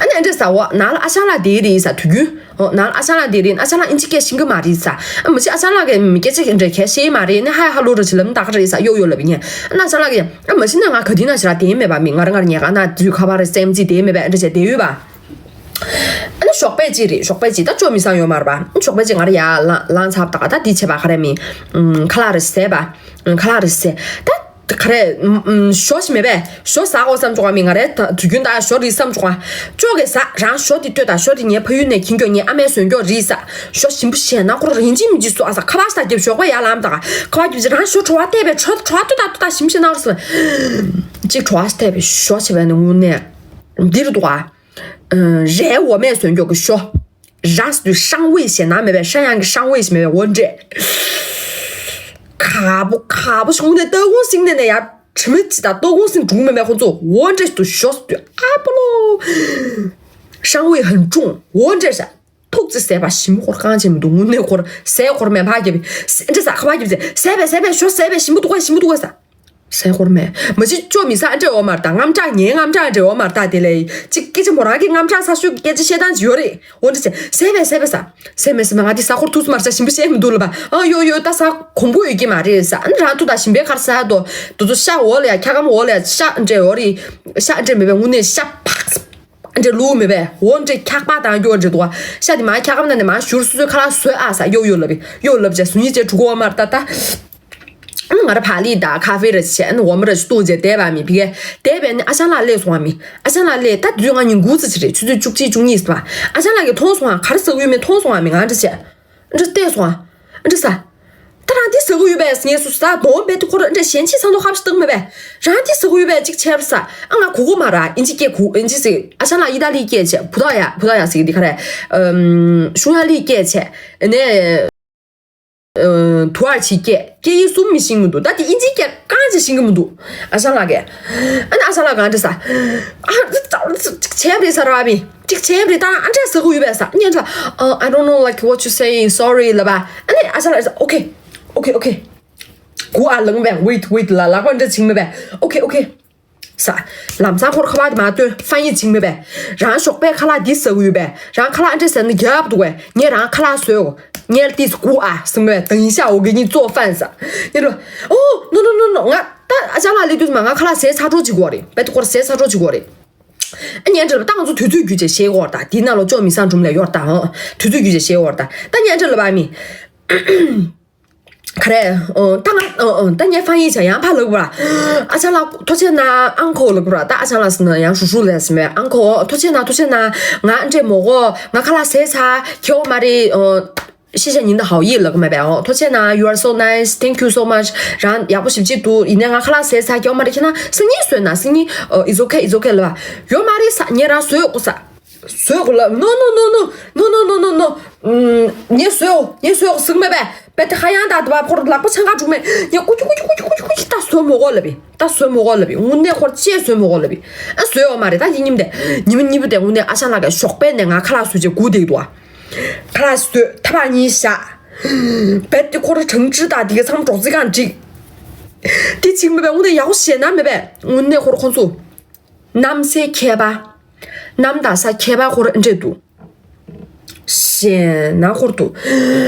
ཨ་ནི་ཨ་འདྲས་ཟ་འོ་ནང་ལ་ཨ་ཅག་ལགས་དེ་རེད་ཟ་དུས་རྒྱུན། འོ་ནང་ལ་ཨ་ཅག་ལགས་དེ་རེད། ཨ་ཅག་ལགས་ཨིན་ཇི་སྐད་ཤེས་ཀྱི་མ་རེད་ཟ། ཨ་མ་གཞི་ཨ་ཅག་ལགས་ཀྱིས་མི་སྐད་ཆ་འདྲ་གས་ཤེས་མ་རེད། ནི་ཧའི་ཧ་ལོ་ར་ཅི་ལབ་ན་ད་ག་རེད་ཟ་གཡོག་གཡོག་ལབ་ཡིན། ཨ་ནི་ཨ་ཅག་ལགས་ཀྱིས་ཨ་མ་གཞི་ནས་ང་ག་དུས་ན་ཞེ་དྲག་བསྡད་མེད་པ། མི་ང་རང་ང་རང་ཉལ་ཁང་ན་དུས་ཁ་པར་རེ་སེམས་ཅི་བསྡད་མེད་པ། ཨ་འདྲ་བྱས་བསྡད་ཡོད་པ། ཨ་ནི་ཞོགས་པ་གཅིག་རེད། ཞོགས་པ་གཅིག་ད་ཅོག་མི་ཚང་ཡོད་མ་རེད་པ། ཨ་ཞོགས་པ་གཅིག་ང་རང་ཡར་ལངས་ལངས་ཚར་བ་ད་ག་ད་འདི་བྱས་པ་ག་རེ་མིན། ཁ་ལག་རེ་ཟས་པ། ཁ་ལག་རེ་ཟས། ད་ག་རེ་ཞོ་ཞིག་མེད་པས། ཞོ་ཟ་དགོས་བསམ་བྱུང་བ། མི་ང་རའི་ད་དུས་རྒྱུན་ད་ཞོ་རེད་བསམ་བྱུང་བ། ཅོག་གིས་ཟ། རང་ཞོ་དེ་ལྟོས་དང་། ཞོ་དེ་ངའི་ཕ་ཡུལ་ནས་འཁྱེར་མགྱོགས། ངའི་ཨ་མས་བཟོས་མགྱོགས་རེད་ཟ། ཞོ་ཞིམ་པོ་བྱས་ན་ཁོ་རང་ཡིན་གཅིག་མིན་གཅིག་བཟོ་ཨ་ཟ། ཁ་པར་ཞིག་ད་རྒྱབ་ཞོགས་པ་ཡར་ལངས་ད་ག་ཁ་པར་རྒྱབ་ཅིག་རང་ཞོ་བྲོ་བ་བལྟས་པས་བྲོ་བྲོ་བ་ལྟོས་དང་ལྟོས་དང་ཞིམ་པོ་བྱས་ན་རུ་སོང་། གཅིག་བྲོ་བ་ཞིག་བལྟས་པས་ཞོ་བྱས་པས་ནི་དངོས་གནས་འདི་རུ་འདུག་ཨ། རའི་འོ་མས་བཟོས་མགྱོགས་ཀྱི་ཞོ། ར་ཟེར་དུས་ཧྲང་ཝེ་ཞེ་ན་མེད་པས། ཧྲང་དབྱང་གི་ཧྲང་ཝེ་ཞེ་མེད་པས། འོ་འདྲས། ཁ་པོ་ཁ་པོ་ཞིག་ནས་ལྟ་གུང་སིང་ནས་ནས་ཡར་དྲི་མ་ཅི་དང་ལྟ་གུང་སིང་འགྲུག་མེད་མེད་ཁོ་ཚོ། འོ་འདྲས་ཞེ་དུས་ཞོ་ཟེར་དུས་ཨ་པོ་ལོ། ཧྲང་ཝེ་ཧན་ཀྲུང་འོ་འདྲས་ཤ། ཐུག་ཙི་ཟས་པ་ཞིམ་པོ་ཁོར་རྐང་བྱེད་མི་འདུག་དངོས་གནས་ཁོར་ཟས་ཁོར་མེད་ཕ་རྒྱབ་ཟས་འདྲས་ཟ། ཁ་པར་རྒྱབ་ཟས་ཟས་པས་ཟས་པས་ཞོ་ཟས་པས་ཞིམ་པོ་འདུག་ག་ཞིམ་པོ་འདུག་ག་ཟ། སའི་ཧོར་མེད། མ་གཞི་ཅོ་མི་ས་འདྲེ་འོ་མར་ད་རྔམ་དྲག་ངའི་རྔམ་དྲག་འདྲེ་འོ་མར་ད་དེ་ལས་ཅིག་སྐད་ཆ་མོ་རང་གི་རྔམ་དྲག་ས་ཤོད་ཀྱི་སྐད་ཆ་བཤད་སྟངས་ཅིག་ཡོད་རེད། འོ་འདྲ་ཟེར་ཟས་པས་ཟས་པས་ས་ཟས་མེད་ཟས་མེད། ང་དེ་ས་ཧོར་ཐུགས་སུ་མར་ས་ཞིམ་པོ་བཤད་མི་འདུག་ལ་བ། ཨ་ཡོ་ཡོ་ད་ས་གོང་པོ་ཡོད་ཀྱི་མ་རེད་ས། ཨ་ནི་རང་ཐུག་ད་ཞིམ་པའི་ཁར་ས་དོ་དུ་དུ་ཤ་འོ་ལ་ཡ་འཁྱག་སྐམ་འོ་ལ་ཡ་ཤ་འདྲེ་འོ་རེད། ཤ་འདྲེ་མེད་པའི་དངོས་གནས་ཤ་ཕག་འདྲེ་ལུག་མེད་པས། འོ་འདྲེ་འཁྱག་པ་དང་ཡོ་འདྲེ་དུ་བ་ཤ་དེ་མ་འཁྱག་སྐམ་ན་ནས་མ་ཞུར་སུ་སུའི་ཁ་ལག་བཟོས་ཨ་ས་ཡོ་ཡོ་ལབ་ཡོ་ལབ་ཅེ་སུ་ཉིད་ཅེ་ཕྲུ་གུ་འོ་མར་ད་ད། ང་ར་བག་ལེབ་དང་ཁ་ཧྥེ་ར་བྱས་ཨ་ནི་འོ་མ་ར་བཏུང་བྱས་བསྡད་པ་མི་ཕི་གེ་བསྡད་པས་ནི་ཨ་ཅག་ལགས་སླེབས་སོང་བ་མི། ཨ་ཅག་ལགས་སླེབས་ད་དུས་ང་ཉིན་དགུ་ཙམ་ཅིག་རེད། ཆུ་ཚོད་བཅུ་གཅིག་བཅུ་གཉིས་ཟེར་བ། ཨ་ཅག་ལགས་ཀྱིས་མཐོང་སོང་བ། ག་རེ་ཟ་གི་ཡོད་མེད་མཐོང་སོང་བ་མི། ང་འདྲ་བྱས་འདྲ་བལྟས་སོང་བ་འདྲ་ཟ། ད་རང་འདི་ཟ་གི་ཡོད་པས་ངས་སུ་ཟ་དོང་བེད་དུ་ཁོ་ར་འདྲ་གཞན་ཕྱི་ཚང་དུ་ཁ་བྱེ་སྟངས་མེད་པས། རང་འདི་ཟ་གི་ཡོད་པས་ཅིག་བྱས་པ་ཟ། ཨ་ང་གོ་གོ་མ་ར་ཨིན་ཇི་སྐད་གོ་ཨིན་ཇི་ཟེར། ཨ་ཅག་ལགས་ཨི་ཏ་ལི་སྐད་བྱས་བུ་ཐག་ཡ་བུ་ཐག་ཡ་ཟེར་གི་འདི་ག་རེད། ཨམ་ཤུང་ཡ་ལི་སྐད་བྱས་ནས། ཨ། དུ་ཨར་ཆི་སྐད་སྐད་ཡིག་གསུམ་མི་ཤེས་མི་འདུག་ད་དེ་ཨིན་ཇིའི་སྐད་རྐང་གཅིག་ཤེས་ཀྱི་མི་འདུག་ཨ་ཅག་ལགས་ཀྱིས། ཨ་ནི་ཨ་ཅག་ལགས་གང་འདྲ་ཟ། ཨ་ཅིག་བྱས་པ་རེད་ཟ་ར་བ་མི་ཅིག་བྱས་པ་རེད། ད་ཨ་འདྲ་ཟ་གི་ཡོད་པས་ཟ། ངས་ད་ཨ། I don't know like what you saying, sorry ལབ་པ། ཨ་ནི་ཨ་ཅག་ལགས་ཟ། Okay, okay, okay. གུ་ཨ་ལང་བས་wait, wait ལ་ལག་པ་འདྲ་བྱིང་མེད་པས། Okay, okay. ས། ལམ་སང་ཁོར་ཁ་པར་དེ་མ་སྟོན། ཧྥན་ཡིག་བྱིང་མེད་པས། རང་ཞོགས་པའི་ཁ་ལག་འདི་ཟ་གི་ཡོད་པས། རང་ཁ་ལག་ཨ་འདྲས་ཟ་ན་རྒྱབ་འདུག་པས། ངས་རང་ཁ་ལག་བཟོས། ངས་ཏིས་གུ་ཨ་ཟིང་བས་等一下我给你做饭ས། ངས་ལོ། Oh, no, no, no, no. ང་ད་ཨ་ཅག་ལགས་སླེབས་དུས་མ་ང་ཁ་ལག་ཟས་ཚར་གྲོགས་བྱེད་དགོས་རེད། བེད་ཁོར་ཟས་ཚར་གྲོགས་བྱེད་དགོས་རེད། ཨ་ཉན་འདྲ་ལ་ད་ང་ཚོ་དུས་ཚོད་བརྒྱུད་བྱས་བཤད་དགོས་རེད་ད། དེའི་ནང་ལ་ཅོ་མི་སང་སྒྲུང་ལས་ཡོད་རེད་ད། ཧོ། དུས་ཚོད་བརྒྱུད་བྱས་བཤད་དགོས་རེད་ད། ད་ཉན་འདྲ་ལ་བ་མི། ག་རེ། ཨོ། ད་ང་ཨོ་ཨོ་ད་ངས་ཧྥན་ཡིག་བྱས་ཡང་ཕར་ལབ་པ། ཨ་ཅག་ལགས་ཐུགས་རྗེ་གནང་ཨང་ཁོ་ལབ་པ། ད་ཨ་ཅག་ལགས་ཟེར་ན་ཡང་ཧྲུ་ཧྲུ་ལབ་ཟེར་མས། ཨང་ཁོ་ཐུགས་རྗེ་གནང་ཐུགས་རྗེ་གནང་། ང་འདྲེ་མོ་གོ་ང་ཁ་ལག་ཟས་ཚར་ཁྱེའུ་མ་རེད། ཨོ། 谢谢您的好意ལབ་གི་མེད་པས། ཨོ་ཐུགས་རྗེ་གནང་། You are so nice, thank you so much. རང་ཡག་པོ་ཞེ་པོ་ཅིག་འདུག་ཡིན་ནའི་ང་ཁ་ལག་ཟས་ཚར་ཁྱེའུ་མ་རེད། ཁྱེད་རང་སང་ཉིན་བཟོས་ན་སང་ཉིན། ཨོ། It's okay, it's okay ལབ་པ། ཡོད་མ་རེད་ས། ངས་རང་བཟོས་དགོས་ས། བཟོས་གོ་ལ། No, no, no, no, no, no, no, no, no, no. ངས་བཟོས། ངས་བཟོས་ཟིག་མེད་པས། པད་དེ་ཧ་ཡང་དག་དུ་བ་ཕོར་ལག་པ་ཆང་ཁ་དྲུག་མེད། ངས་ཀུ་ཅུ་ཀུ་ཅུ་ཀུ་ཅུ་ཀུ་ཅུ་ཀུ་ཅུ་ད་བཟོས་མོ་གོ་ལབ་པས། ད་བཟོས་མོ་གོ་ལབ་པས། དངོས་གནས་ཁོར་ཅེས་བཟོས་མོ་གོ་ལབ་པས། ཨ་བཟོས་ཡོད་མ་རེད། ད་ཡིན་ཉིམ་དེ་ཉི་མ་གཉིས་པོ་དེ་དངོས་གནས་ཨ་ཞང་ལགས་ཀྱིས་ཞོགས་པའི་ནས་ང་ཁ་ལག་བཟོས་བྱས་སྒུག་བསྡད་འདུག་ཁ་ལག་བཟོས་ཐ་པ་གཉིས་བཞག་པད་དེ་ཁོར་གྲང་ཅི་དང་དེ་ག་ཚང་མ་སྒྲོག་ཙི་གང་འགྲིག་དེ་ཅིག་མེད་པས། དངོས་གནས་ཡག་པོ་བྱས་ན་མེད་པས། དངོས་གནས་ཁོར་ཁོང་ཚོ། གནམ་སའི་ཁྱད་པར། གནམ་དང་ས་ཁྱད་པར་ཁོ་ར་འདྲ་འདུག་ཞེ་ན་ཁོར་འདུག་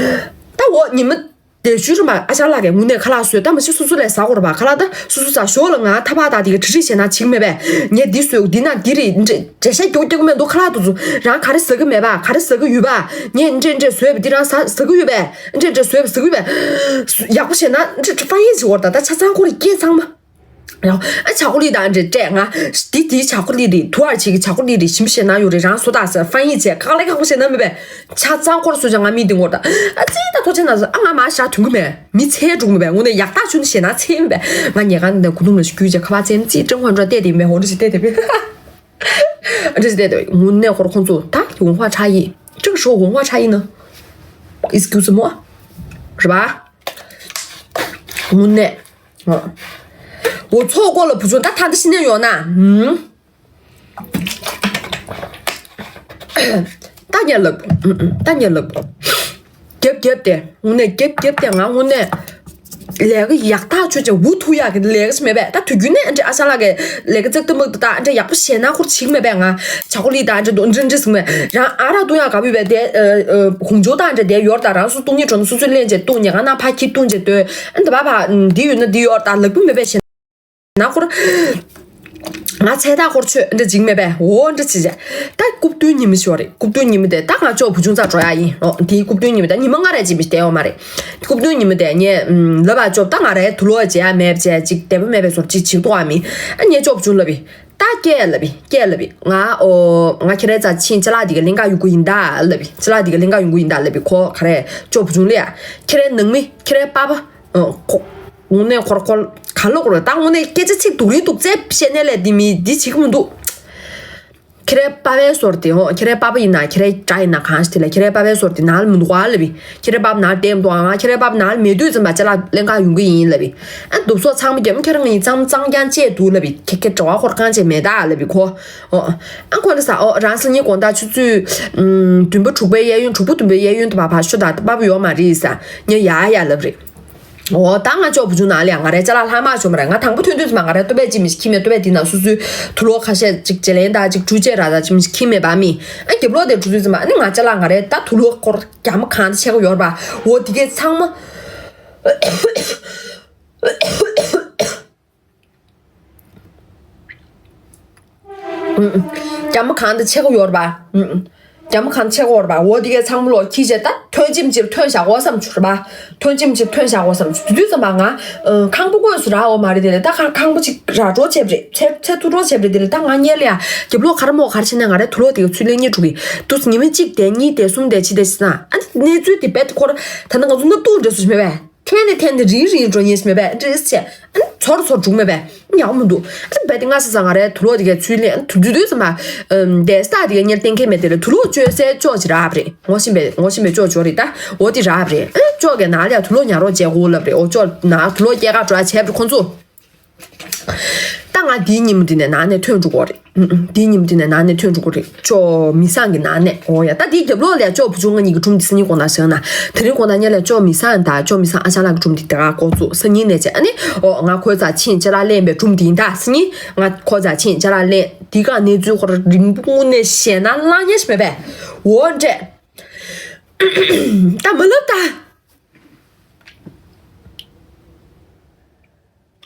ད་འོ་ཉི་མ་དེ་ཤུལ་རིམ་པ་ཨ་ཅག་ལགས་ཀྱིས་དངོས་གནས་ཁ་ལག་བཟོས། ད་མ་གཞི་སོ་སོ་ལས་ཟ་དགོས་རེད་པ། ཁ་ལག་ད་སོ་སོ་ཟ། ཞོར་ལ་ང་ཐ་པ་དང་དེ་ག་བྲི་བྲི་བྱས་ན་འགྲིག་མེད་པས། ངས་འདི་བཟོས། འདི་ན་འདི་རེད། འདྲེ་འདྲེ་ཤ་རྒྱོག་རྒྱོག་མེད་འདུག་ཁ་ལག་དུ་ཚོ་རང་ག་རེ་ཟ་གི་མེད་པ། ག་རེ་ཟ་གི་ཡོད་པ། ངས་འདྲེ་འདྲེ་བཟོས་པ་འདི་རང་ཟ་ཟ་གི་ཡོད་པས། འདྲེ་འདྲེ་བཟོས་པ་ཟ་གི་ཡོད་པས། ཡག་པོ་བྱས་ན་འདྲེ་ཧྥན་ཡིག་བྱེད་དགོས་རེད་ད། ད་ཆ་ཚང་ཁོ་རེ་སྐད་ཚང་མ། ཡང་ཨ་ཆ་ཀོ་ལི་དང་འདྲེ་སྤྲད་ང་། འདི་འདི་ཆ་ཀོ་ལི་རེད། དུ་ཨར་ཆེ་གི་ཆ་ཀོ་ལི་རེད། ཞིམ་ཤེས་ན་ཡོད་རེད། རང་བཟོ་དང་ཟེར་ཧྥན་ཡིག་བྱས་གང་ལེགས་གང་པོ་བྱས་ན་མེད་པས། ཆ་ཚང་ཁོར་བཟོས་ཀྱང་ང་མི་འདི་ངོར་ད་ཨ་ཙི་ད་ཐོ་ཆེ་ན་ཟེར། ཨ་ང་མ་ཤ་དུང་གི་མེད། མི་ཚེ་འགྲུབ་མེད་པས། དངོས་གནས་ཡག་ཐག་ཆོད་ནི་ཞེ་ན་ཚེ་མེད་པས། ང་ཉལ་ཁང་འདི་ཁུ་ཐུམ་ལ་ཞིག་རྒྱུས་བྱས་ཁ་པར་བཙན་ཙི་ཀྲང་ཧོན་ཀྲོ་བལྟས་དེ་མེད་ཧོ་འདྲ་ཞིག་བལྟས་དེ་མེད། འདྲ་ཞིག་བལྟས་དེ་དངོས་གནས་ཁོར་ཁོང་ཚོ་ད་ཡོང་ཧ་ཆ་ཡི་ཀྲང་ཧྲོ་ཡོང་ཧ་ཆ་ཡི་ན། Excuse me རེད་པ། དངོས་གནས། འོ་ཚོགས་སྐོར་ལ་བུ་ཆུང་ད་ཐང་ད་ཤི་ནས་ཡོང་ན། ཧུམ། ད་ཉལ་ལབ། ད་ཉལ་ལབ། རྒྱབ་རྒྱབ་དེ་དངོས་གནས་རྒྱབ་རྒྱབ་དེ་ང་དངོས་གནས། ལས་ཀ་ཡག་ཐག་ཆོད་ཅིག་འུ་ཐུག་ཡག་གི་ལས་ཀ་ཞིག་མེད་པས། ད་དུས་རྒྱུན་ནས་ཨ་འདྲ་ཨ་ཞང་ལགས་ཀྱི་ལས་ཀ་ཙག་ཏུ་མག་ཏུ་ད་ཨ་འདྲ་ཡག་པོ་བྱས་ན་ཁོར་བྱེད་ཀྱི་མེད་པས། ང་ཇ་ཀོ་ལི་ད་ཨ་འདྲ་འདུག་འདྲ་འདྲ་ཟིག་མེད། རང་ཨ་རག་བཏུང་ཡག་དགའ་པོ་ཡོད་པས། དེ་ཨ་ཨ་ཧུང་ཇོ་ད་ཨ་འདྲ་དེ་ཡོད་ད། རང་སུ་བཏུང་སྙིང་བྲོ་ན་སུ་སུ་ལེན་བྱས་བཏུང་། ཉལ་ཁང་ནང་ཕར་འཁྱེར་བཏུང་བྱས་སྡོད། ཨ་འདི་བ་བ་འདི་ཡོད་ན་འདི་ཡོད་ད་ལག་པ་མེད་པས་བྱས། ན་ཁོར། ང་ཚེ་ཐག་ཁོར་ཆོད་འདྲ་འཇིགས་མེད་པས། འོ་འདྲ་ཅི་བྱས། ད་རྐུབ་སྟོན་ཉི་མ་ཞོ་རེད། རྐུབ་སྟོན་ཉི་མ་དེ་ད་ང་ཅོག་བུ་ཆུང་རྩར་འགྲོ་ཡག་ཡིན། འོ་དེའི་རྐུབ་སྟོན་ཉི་མ་དེ་ཉི་མ་ལྔ་རེ་ཅིག་མི་བསྡད་ཡོད་མ་རེད། རྐུབ་སྟོན་ཉི་མ་དེ་ངས་ལབ་པ་ཅོག་ད་ང་རའི་དུག་ལོག་བྱེད་ཡག་མེད་བྱས་ཅིག་བདེ་པོ་མེད་པའི་བཟོ་ཅིག་བྱེད་དོ་ཨ་མི། ཨ་ངས་ཅོག་བུ་ཆུང་ལབ་པས། ད་སྐྱེས་ལབ་པས། སྐྱེས་ལབ་པས། ང་འོ་ང་ཁྱེད་རའི་རྩར་ཕྱིན་ཅ་ལག་དེ་ག་ལེན་ག་ཡོང་གི་ཡིན་ད་ལབ་པས། ཅ་ལག་དེ་ག་ལེན་ག་ཡོང་གི་ཡིན་ད་ལབ་པས། ཁོ་ག་རེ་ཅོག་བུ་ཆུང་ལབ་ཡ། ཁྱེད་རའི་ནང་མི་ཁྱེད་རའི་པ་ཕ། ཨ། ཁོ། དངོས་གནས་ཁོར་ཁོར་ག་ལོག་རེད་ད། དངོས་གནས་སྐད་ཆ་ཚིག་སྡུག་རིང་སྡུག་རྩལ་བཤད་ནས་ལས་འདི་མི་འདི་བྱེད་ཀྱི་མི་འདུག་ཁྱེད་རའི་པ་ཕའི་ཟོར་དེ་ཧོ། ཁྱེད་རའི་པ་ཕ་ཡིན་ན་ཁྱེད་རའི་དགྲ་ཡིན་ན་གང་ཞིག་དེ་ལ་ཁྱེད་རའི་པ་ཕའི་ཟོར་དེ་ནང་ལ་མི་འདུག་ག་ལབ་པས། ཁྱེད་རའི་པ་ཕ་ནང་ལ་བསྡད་མི་འདུག་ཨ། ང་ཁྱེད་རའི་པ་ཕ་ནང་ལ་མེད་དུས་ཙམ་པ་ཅ་ལག་ལེན་ག་ཡོང་གི་ཡིན་ལབ་པས། ཨ་གདུབ་སོགས་ཚང་མ་རྒྱབ་ཁྱེད་རང་གཉིས་གཙང་གཙང་རྐྱང་བྱས་འདུག་ལབ་པས། ཁྱེད་ཁྱེད་འབྲེལ་བ་ཁོར་གང་བྱས་མེད་ད་ལབ་པས་ཁོ། ཨོ། ཨ་ཁོ་འདྲ་ཟེར། ཨོ་རང་སང་ཉིན་དགོང་དག་ཆུ་ཚོད་ཨུམ་བདུན་པ་དྲུག་པའི་གཡས་གཡོན། དྲུག་པ་བདུན་པའི་གཡས་གཡོན་དུ་བ་ཕར་ཤོག་ད། པ་ཕ་ཡོད་མ་རེད་ཟེར། ངས་ཡ་ཡ་ལབ་རེད། འོ་ད་ང་ཅོག་བུ་ཆུང་ནང་ལ་ཡ་ང་རའི་ཅ་ལག་ལྷག་མ་བྱུང་མ་རེད། ང་དང་པོ་ཐོན་དུས་ཙམ་པ་ང་རའི་ལྟོ་ཕད་ཅིག་མི་ཤེས་ཁྱི་མེད། ལྟོ་ཕད་དེ་ནང་སོ་སོའི་དུག་ལོག་ཁ་ཤས་ཅིག་བརྗེ་ལེན་དང་ཅིག་འབྲུ་བཅད་ར་ད་ཅིག་མི་ཤེས་ཁྱི་མེད་པ་མི། ཨ་རྒྱབ་ལོགས་དེ་འགྲོ་དུས་ཙམ་པ་ཨ་ནི་ང་ཅ་ལག་ང་རའི་ད་དུག་ལོག་སྐོར་རྒྱ་མ་གང་དུ་ཆེ་གོ་ཡོད་རེད་པ། འོ་དེ་གས་ཚང་མ། རྒྱ་མ་གང་དུ་ཆེ་གོ་ཡོད་རེད་པ། རྒྱ་མ་གང་དུ་ཆེ་གོ་ཡོད་རེད་པ། འོ་དེ་གས་ཚང་མ་ལོག་ཁྱི་བྱས་ད་ཐོན་ཅིམ་ཅིར་ཐོན་བཞག་གོ་བསམ་བྱུང་རེད་པ། ཐོན་ཅིམ་ཅིར་ཐོན་བཞག་གོ་བསམ་བྱུང་། དུས་ཙམ་པ་ང་ཁང་པ་དངོས་སུ་རག་འོ་མ་རེད། དེ་ལས་ད་ཁང་ཁང་པ་ཅིག་རག་འགྲོ་བྱས་པ་རེད། ཚེ་ཚེ་ཐུག་འགྲོ་བྱས་པ་རེད། དེ་ལས་ད་ང་སྔོན་ལ་ཡ་རྒྱབ་ལོགས་ག་རེ་མོ་ག་རེ་བྱས་ནས་ང་རའི་དུག་ལོག་དེ་གས་ཚུར་ལེན་སྙིང་འདོད་ཀྱི་འདུག་ཉི་མ་གཅིག་བསྡད་གཉིས་བསྡད་གསུམ་བསྡད་བཞི་བསྡད་ཟེར་ན་ཨ་ནི་གནས་ཚུལ་དེ་རྦད་དེ་ཁོ་ར་ད་ལྟ་ང་ཚོ་སྣབས་སྡུག་འདྲ་སུ་ཞིག་མེད་པས། ཐོན་ནས་ཐོན་ནས་རིལ་རིལ་འགྲོ་ཉེན་ཞིག་མེད་པས། འདྲེས་ཆེ་ཨ་ནི་ཚོར་ཚོར་འཇུག་མེད་པས། ཡག་མི་འདུག་ཨ་ནི་རྦད་དེ་ང་ས་ས་ང་རའི་དུག་ལོག་དེ་གས་ཚུར་ལེན། ཨ་ནི་དུ་དུ་དུས་ཙམ་པ་ཨམ་དེ་སྟག་དེ་གས་གཉེར་གཏན་འཁེལ་མེད། དེ་ལས་དུག་ལོག་བཅོས་སའི་ཅོག་ཅིག་རག་པ་རེད། ངོ་ཤེས་པའི་ངོ་ཤེས་པའི་ཅོག་ཅོག་རེད་ད། འོ་དེ་རག་པ་རེད། ཨ་ནི་ཅོག་གི་ནང་ལ་ཡ་དུག་ལོག་ཉར་རོགས་བྱས་དགོས་ལབ་རེད། འོ་ཅོག་ནང་དུག་ལོག་སྐྱེལ་ག་འགྲོ་ཡ་བྱས་པ་རེད་ཁོང་ཚོ། ད་ང་དེའི་ཉིན་མོ་དེ་ནས་ནང་ནས་ཐོན་འགྲོ་གི་རེད། ཨུ་ཨུ། དེའི་ཉིན་མོ་དེ་ནས་ནང་ནས་ཐོན་འགྲོ་གི་རེད། ཅོག་མི་བཟང་གི་ནང་ནས། འོ་ཡ། ད་དེའི་རྒྱབ་ལོགས་ལ་ཡ་ཅོག་བུ་ཆུང་ང་གཉིས་ཀྱི་སྒྲུང་དེ་སང་ཉིན་དགོང་དག་བཤད་ན། དེ་རིང་དགོང་དག་སྔོན་ལ་ཅོག་མི་བཟང་དང་ཅོག་མི་བཟང་ཨ་ཅག་ལགས་ཀྱི་སྒྲུང་དེ་དེ་ག་འགོ་བཙུགས། སང་ཉིན་ནས་བྱས་ཨ་ནི་འོ་ང་ཁོའི་རྩར་ཕྱིན་ཅ་ལག་ལེན་པའི་སྒྲུང་དེ་ཡིན་ད། སང་ཉིན་ང་ཁོའི་རྩར་ཕྱིན་ཅ་ལག་ལེན་དེ་ག་གནས་ཚུལ་ཁོ་ར་རིང་པོ་དངོས་གནས་བཤད་ན་བླང་ཉེ་ཞིག་མེད་པས། འོ་འདྲས། ད་མ་ལབ་ད།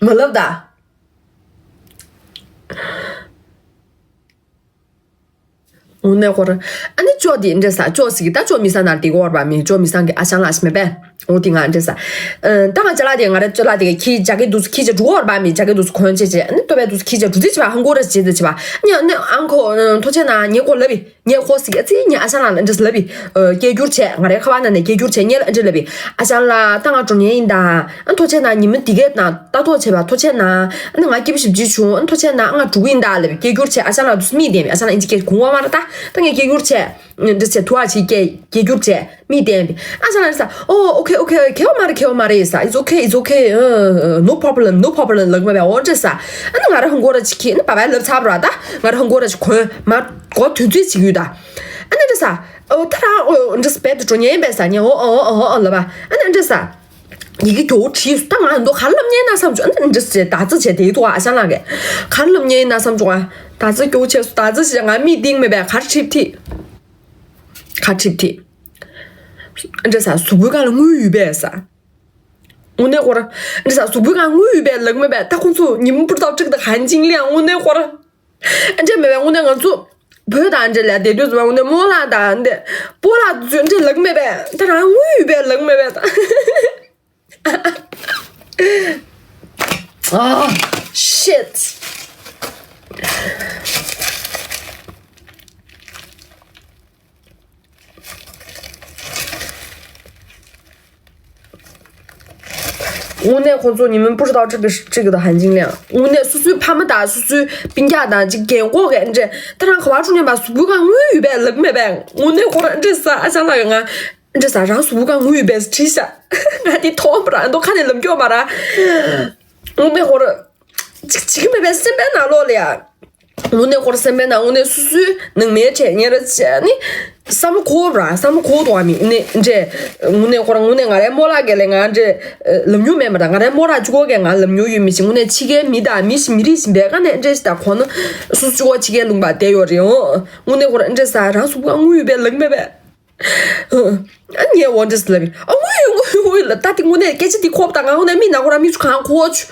མ་ལབ་ད། དངོས་གནས་ཁོ་རང་ཨ་ནི་ཅོག་དེ་འདྲ་ཟེར། ཅོག་ཟེར་གི་ད་ཅོག་མི་བཟང་ནང་དེ་གོ་བར་པ་མི་ཅོག་མི་བཟང་གི་ཨ་ཅག་ལགས་ཤི་མེད་པས། འོ་དེ་ང་འདྲ་ཟེར། ད་ང་ཅ་ལག་དེ་ང་ར་ཅ་ལག་དེ་གི་ཁྱི་ཇ་གི་དུས་སུ་ཁྱི་ཇ་འགྲོ་བར་པ་མི་ཇ་གི་དུས་སུ་གོན་བྱེད་བྱེད། ཨ་ནི་ལྟོ་བའི་དུས་སུ་ཁྱི་ཇ་འགྲོ་དུས་བྱེད་པ་ཧང་གོ་ར་བྱེད་དུས་བྱེད་པ། ཨ་ནི་ཨ་ནི་ཨང་ཁོ་ཐོ་ཆེ་ན་ངས་ཁོ་ལབ་པས། ངས་ཁོ་ཟེར་གི་ཨ་ཙི་ངས་ཨ་ཅག་ལགས་ལ་འདྲ་ཟེར་ལབ་པས། སྐད་སྒྱུར་བྱས། ང་རའི་ཁ་པར་ནང་ནས་སྐད་སྒྱུར་བྱས། ངས་ལ་འདྲ་ལབ་པས། ཨ་ཅག་ལགས་ད་ང་འགྲོ་ཉེན་ཡིན་ད། ཨ་ཐོ་ཆེ་ན་ཉི་མ་འདི་གས་ན་ལྟ་རྟོག་བྱས་པ་ཐོ་ཆེ་ན། ཨ་ནི་ང་སྐྱིད་པོ་ཞེ་པོ་ཅིག་བྱུང་། ཨ་ཐོ་ཆེ་ན་ང་འགྲོ་གི་ཡིན་ད་ལབ་པས། སྐད་སྒྱུར་བྱས། ཨ་ཅག་ལགས་དུས་མིག་བསྟན་པས། ཨ་ཅག་ལགས་ཨིན་ཇི་སྐད་གོ་བ་མ་རེད་ད། ད་ངས་སྐད་སྒྱུར་བྱས། འདྲ་བྱས་དུ་བ་ཅིག་སྐད་སྐད་སྒྱུར་བྱས་མིག་བསྟན་པས། ཨ་ཅག་ལགས་ལ་ཟེར། ཨོ་ཨོ་ཁེ་ཨོ་ཁེ། གལ་མ་རེད་གལ་མ་རེད་ཟེར། It's okay, it's okay, no problem, no problem ལབ་མ་བས། འོ་འདྲ་ཟེར། ཨ་ནི་ང་ར་ཧང་གོ་ར་ཅིག་ཁྱེར། ཨ་ནི་པ་ཕའི་ལབ་ཚར་བ་ར་ད། ང་ར་ཧང་གོ་ར་ཅིག་གོན་མ་གོ་དུས་ཚོད་ཅིག་ཡོད་ད། ཨ་ནི་འདྲ་ཟེར། ཨོ་ད་རང་ཨོ་འདྲ་ཟེར་བས་དུ་འགྲོ་ཉན་པས་ཟེར་ཉན། ཨོ་ཨོ་ཨོ་ཨོ་ལབ་པ། ཨ་ནི་འདྲ་ཟེར། ཡི་གེ་མགྱོགས་བྲིས་སོང་། ད་ང་འདོ་ག་རེ་ལབ་ཉན་ན་བསམ་བྱུང་། ཨ་ནི་འདྲ་ཟེར་ད་ཙི་བྱས་དེ་ཡི་ཐོག་ཨ་ཅག་ལགས་ཀྱིས་ག་རེ་ལབ་ཉན་ཡིན་ན་བསམ་བྱུང་ཨ། ད་ཙི་སྐྱོ་བོ་བྱས་སོང་། ད་ཙི་བྱས་ང་མིག་བསྟན་མེད་པས། ག་རེ་ཁྲིབ་ཐིག་ག་ཁྲིབ་ཐིག་འདྲ་ཟེར། གཟུགས་པོའི་སྒང་ལ་དངུལ་ཡོད་པས་ཟེར། དངོས་གནས་ཁོ་ར་འདྲ་ཟེར། གཟུགས་པོའི་སྒང་དངུལ་ཡོད་པས་ལབ་མེད་པས། ད་ཁོང་ཚོ་ཉི་མ་པུར་ཏོག་ཀྲིག་དང་གང་ཅིང་ལེ། དངོས་གནས་ཁོ་ར་འདྲ་མེད་པས། དངོས་གནས་ང་ཚོ་བོད་དང་འདྲ་ལ་བསྡད་དུས་ཙམ་པ་དངོས་གནས་རྨོ་ལགས་དང་འདི་སྤོ་ལགས་ཚོས་འདྲ་ལབ་མེད་པས། ད་རང་དངུལ་ཡོད་པས་ལབ་མེད་པས། ད་ཨ་ཤིད། དངོས་གནས་ཁོང་ཚོ་ཉི་མ་པུ་ཧྲི་ཏའོ་ཀྲིག་གི་ཀྲིག་གི་དང་ཧན་ཅིང་ལེན། དངོས་གནས་སོ་སོའི་ཕ་མ་དང་སོ་སོའི་སྤུན་ཀྱག་དང་ཅིག་རྒན་གོག་གི་འདྲེ་ད་རང་ག་བ་ཀྲུང་ཉན་པ་གཟུགས་པོའི་སྒང་དངུལ་ཡོད་པས་ལབ་མེད་པས། དངོས་གནས་ཁོ་རང་འདྲེ་ས་ཨ་ཅག་ལགས་ང་འདྲེ་ས་རང་གཟུགས་པོའི་སྒང་དངུལ་ཡོད་པས་བྲིས་ཤག་ང་དེ་མཐོང་པ་རང་དོ་ཁ་ནས་ལམ་སྐྱོ་མ་ར། དངོས་གནས་ཁོ་ར་ཅིག་བྱེད་ཀྱི་མེད་པས་སེམས་པའི་ནང་ལོགས་ལ་ཡ། དངོས་གནས་ཁོ་རང་སེམས་པའི་ནང་དངོས་གནས་སུ་སུའི་ནང་མའི་གྲས་ཉེ་ར་བྱས་ནི། བསམ་བློ་འཁོར་བ་ར་བསམ་བློ་འཁོར་འདུག་ཨ་མི་ནི་འདྲས། དངོས་གནས་ཁོ་རང་དངོས་གནས་ང་རའི་རྨོ་ལགས་ཀྱི་ལས་ང་འདྲས་ལབ་མྱོང་མེད་མ་ར། ང་རའི་རྨོ་ལགས་གཅིག་པོ་གས་ང་ལབ་མྱོང་ཡོད་མི་ཞིག་དངོས་གནས་ཕྱི་རྒྱལ་མི་དང་མི་ཞིག་མི་རིགས་ཤིག་འབད་ག་ནས་འདྲས་ཞིག་དང་གོ་ན་སུ་གཅིག་པོ་ཕྱི་རྒྱལ་ལུང་པ་བསྡད་ཡོད་རེད་ཨོ། དངོས་གནས་ཁོ་རང་འདྲས་ས་རང་གཟུགས་པོ་དངོས་ཡོད་པའི་ལབ་མེད་པས། ཨ་ངས་འོ་འདྲས་ལབ་ཡིན། ཨ་དངོས་ཡོད་དངོས་ཡོད་དངོས་ཡོད་ལ་ད་དེ་དངོས་གནས་སྐད་ཆ་འདི་གོ་བ་དང་ང་དངོས་གནས་མི་ནག་པོ་ར་མིག་ཆུ་གང་གོ་བ་ཆུ།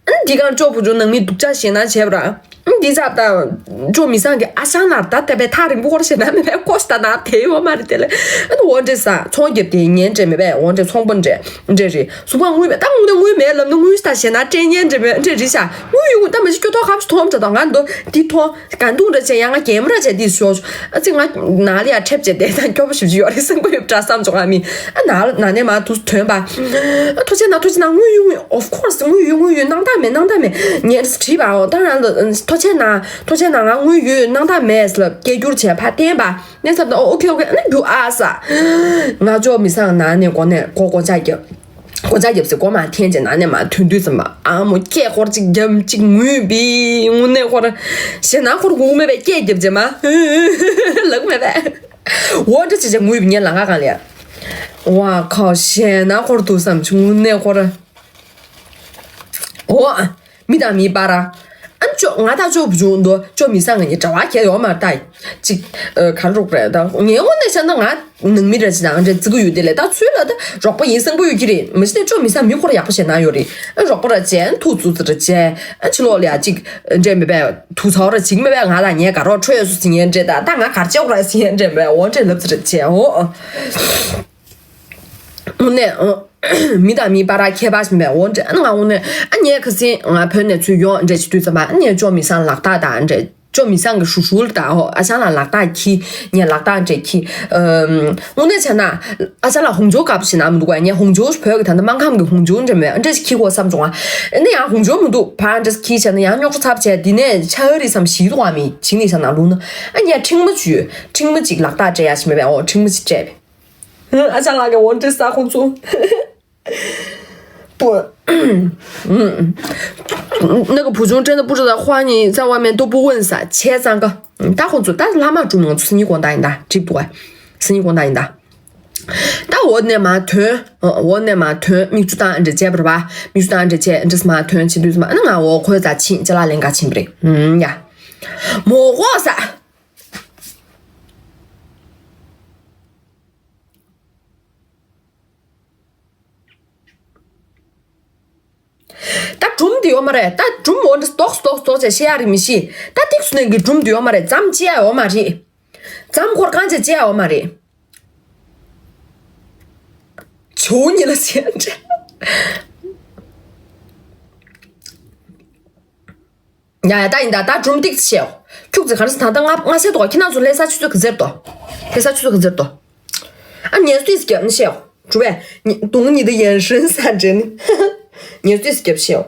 ཨ་འདི་གང་ཅོག་བུ་ཆུང་ནང་མི་སྡུག་ཅག་ཞེད་སྣང་བྱས་པ་ར། ཨ་འདི་ཚབ་དང་ཅོག་མི་སང་གི་ཨ་ཞང་ནར་ད་ལྟ་བའི་ཐག་རིང་པོ་ཁོར་ཞེད་སྣང་མེད་པའི་ཁོ་ཞིག་ད་ན་དེ་ཡོད་མ་རེད་དེ་ལས། ཨ་འོ་འདྲས་ས་ཚོང་རྒྱབ་དེ་ཉན་འདྲས་མེད་པས་འོ་འདྲས་ཚོང་པོ་འདྲས་འདྲས་རེད། གཟུགས་པོ་དངོས་མེད་ད་དངོས་གནས་དངོས་མེད་ལབ་ན་དངོས་ཤ་ད་ཞེད་སྣང་སྤྲད་ཉན་འདྲས་མེད་འདྲས་རེད་ཤག་དངོས་ཡོད་ད་མ་གཞི་སྐྱོ་ཐོག་ཁ་བྱི་མཐོང་བྱ་དང་ང་འདོ་འདི་མཐོང་། གང་འདུག་འདྲ་བྱས་ཡང་ང་རྒན་མོ་ར་བྱས་འདི་ཤོག་ཨ་ཙི་ང་ནང་ལ་ཡ་ཁྲེབ་བྱས་བསྡད་ད་སྐྱོ་པོ་ཞིབ་ཅིག་ཡོད་རེད་སེམས་པ་ཡོད་འདྲ་བསམ་བྱུང་ང་མི། ཨ་ནང་ལ་ནང་ནས་མ་དུ་ཐོན་པ། ཨ་ཐུགས་རྗེ་གནང་ཐུགས་རྗེ་གནང་དངོས་ཡོད་དངོས་ཡོད་of course དངོས་ཡོད་དངོས་ཡོད་སྣང་དག་མེད་སྣང་དག་མེད་ངས་དྲིས་པའོ་ད་རང་ལ་ཐུགས་རྗེ་གནང་ཐུགས་རྗེ་གནང་ང་དངོས་ཡོད་སྣང་དག་མེད་ལ་སྐད་སྒྱུར་བྱས་ཕར་བསྟན་པ། ནས་ཚབ་ཏུ་ཨོ་ཨོ་ཁེ་ཨོ་ཁེ་ཨ་ནི་རྒྱུ་ཨ་ས། ང་ཅོག་མི་སང་ནང་ནས་སྒོ་ནས་སྒོ་སྒོ་ལྕགས་རྒྱབ། སྒོ་ལྕགས་རྒྱབ་སེ་སྒོ་མ་འཐེན་བྱས་ནང་ནས་མ་ཐོན་དུས་ཙམ་པ་ཨ་མོ་སྐད་ཁོར་ཅིག་རྒྱབ་ཅིག་ངུས་པི་དངོས་གནས་ཁོར། ཞེ་ན་ཁོར་གུག་མེད་པའི་སྐད་རྒྱབ་བྱས་མ། ལག་མེད་པས། འོ་འདྲ་བྱས་བྱས་ངུས་པི་ངའི་ལང་ཀ་གང་ལ་ཡ། ཝ་ཁོ་ཞེ་ན་ཁོར་དུ་བསམ་བྱུང་དངོས་གནས་ཁོར། འོ། མི་དང་མི་བར། ཨ་ཅོ་ང་དང་ཅོ་བུ་ཆུང་འདུག་ཅོ་མི་སང་ངེད་གཉིས་འབྲེལ་བ་གལ་ཡོད་མ་རེད་ད། ཅིག་ཨ་ག་རེ་རོགས་རེད་ད་ངའི་ངོས་ནས་བཤད་ན་ང་ནང་མི་རེད་ཅི་དང་འདྲ་བརྩི་གི་ཡོད་དེ་ལས་ད་ཚུལ་ལ་ད་རོགས་པ་ཡིན་བསམ་གི་ཡོད་ཀྱི་རེད་མ་གཞི་ནས་ཅོ་མི་སང་མི་ཁོ་ར་ཡག་པོ་བྱེད་ན་ཡོད་རེད། ཨ་རོགས་པ་ར་བྱས་ཐུག་ཙུ་ཙི་ར་བྱས་ཨ་ཕྱི་ལོགས་ལ་ཡ་ཅིག་འདྲ་མེད་པས་དུ་ཚ་བ་ར་ཅིག་མེད་པས་ང་ལ་ངས་དགའ་རོགས་ཁྲོད་སུ་ཟིན་ཡན་འདྲ་ད་ད་ང་གར་བྱེད་ར་ཟིན་ཡན་འདྲ་མེད་འོ་འདྲ་ལབ་ཙི་ར་བྱས་འོ། དངོས་གནས། མི་དང་མི་བར་ཁྱད་པར་ཞིག་མེད་འོ་འདྲ་ཨ་ང་དངོས་གནས་ཨ་ངས་ཁ་སང་ང་བོད་ནས་ཚུར་ཡོང་འདྲ་ཞིག་དུས་ཙམ་པ་ཨ་ངས་ཅོ་མི་སང་ལག་རྟགས་དང་འདྲ་ཅོ་མི་སང་གི་ཧྲུ་ཧྲུལ་དང་ཨ་ཅང་ལ་ལག་རྟགས་ཁྱི་ངས་ལག་རྟགས་འདྲ་ཁྱི། དངོས་གནས་བྱས་ན་ཨ་ཅང་ལ་ཧོང་ཇོ་དགའ་པོ་ཞིག་ན་མི་འདུག་ག་ངས་ཧོང་ཇོ་བོད་ཀྱི་ད་ལྟ་སྨར་ཁམས་ཀྱི་ཧོང་ཇོ་འདྲ་མེད་འདྲ་ཞིག་ཁྱི་གོ་བསམ་བྱུང་ཨ། ཨ་ནི་ཡང་ཧོང་ཇོ་མི་འདུག་ཕར་འདྲ་ཞིག་ཁྱི་བྱས་ན་ཡང་རྙོག་དྲ་ཚབས་བྱས་འདི་ནས་ཆ་ཨ་རི་བསམ་ཞིག་འདུག་ག་མི་བྱིང་ནི་བྱས་ན་ལུང་ན་ཨ་ངས་ཁྲིང་མ་བྱུས་ཁྲིང་མ་ཅིག་ལག་རྟགས་སྤྲད་ཡ་ཞིག་མེད་པས་ཨོ་ཁྲིང་མ་ཅིག་སྤྲད་པས། ཨ་ཅག་ལགས་ཀྱི་འོ་འདྲི་ས་ཁོང་ཚོ། 不，那个普通真的不知道，欢迎在外面都不问噻，切三个。嗯，大红组，但是拉马主盟是你光答应的，这不管，是你光答应的。但我那嘛囤，呃，我那嘛囤，你就当这接不着吧，你就当这接，这是嘛囤，其实是嘛，那我可以再请，这拉连个请不的，嗯呀，没货噻。 ད་སྒྲུང་འདི་ཡོད་མ་རེད། ད་སྒྲུང་འོ་འདྲ་རྡོག་རྡོག་རྡོག་བྱས་བཤད་ཡ་རེད་མི་ཤེས། ད་ཏིག་སུ་ནས་གི་སྒྲུང་འདི་ཡོད་མ་རེད། ཙམ་བྱེད་ཡ་ཡོད་མ་རེད། ཙམ་འཁོར་གང་བྱེད་བྱེད་ཡ་ཡོད་མ་རེད། ཇོ་ཉི་ལ་བྱེད་འདྲ། ཡ་ཡ་ད་ཡིན་ད་ད་སྒྲུང་ཏིག་བཤད་ཡོ། ཁྱུག་ཙེ་ག་རེ་ཟེར་ད་ད་ང་ང་བཤད་དོ་ཁྱེད་རང་ཚོ་ལྷ་ས་ཆུ་ཚོད་ག་ཚེར་དོ། ལྷ་ས་ཆུ་ཚོད་ག་ཚེར་དོ། ཨ་ཉེས་སུ་ཏིས་རྒྱབ་ནི་བཤད་ཡོ། གྲུབ་པས་ཉི་དུང་ཉི་ད་ཡན་ཧྲན་ས་འདྲེན། ཉེས་སུ་ཏིས་རྒྱབ་བཤད་ཡོ།